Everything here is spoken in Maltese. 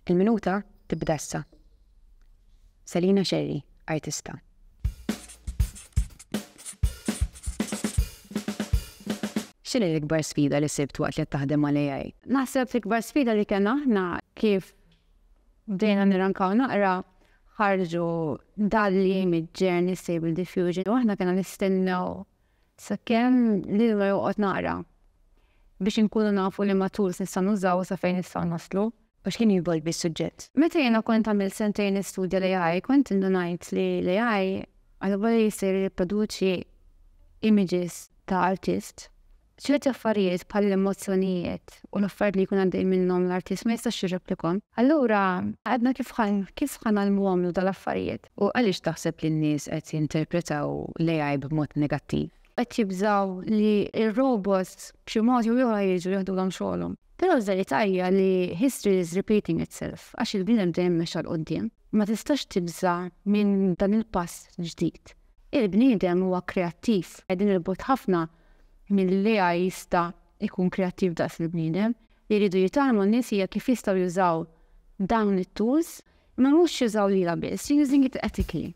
Il-minuta tibda issa. Selina Scerri, artista. X'inhi l-ikbar sfida li sibt waqt li qed taħdem mal-AI? Naħseb l-ikbar sfida li kellna aħna kif bdejna nirrankaw naqra ħarġu DALL-E, Midjourney, Stable Diffusion u aħna kellna nistennew sakemm l-ilma joqgħod naqra biex inkunu nafu liema tools nistgħu nużaw u sa fejn nistgħu naslu. Għax kien jinvolvi s-suġġett. Meta jiena kont għamilt sentejn nistudja l-AI, kont indunajt li l-AI għal jista' jirriproduċi images ta' artist. Ċerti affarijiet bħal l-emozzjonijiet u l-affarijiet li jkun għaddej minnhom l-artist ma jistax jirreplikhom. Allura għedna kif ħa kif ħa ngħallmuhomlu dal-affarijiet. U għaliex taħseb li n-nies qed jinterpretaw l-AI b'mod negattiv? Qed jibżgħu li r-robots b'xi mod jew ieħor jiġu jeħdulhom xogħolhom. Però l-verità hija li history is repeating itself għax il-bniedem dejjem mexa 'l quddiem. Ma tistax tibża' minn dan il-pass ġdid. Il-bniedem huwa kreattiv. Qegħdin 'il bogħod ħafna mill-AI jista' jkun kreattiv daqs il-bniedem. Li jridu jitgħallmu n-nies hija kif jistgħu jużaw dawn it-tools, imma mhux jużaw lilha biss, using it ethically.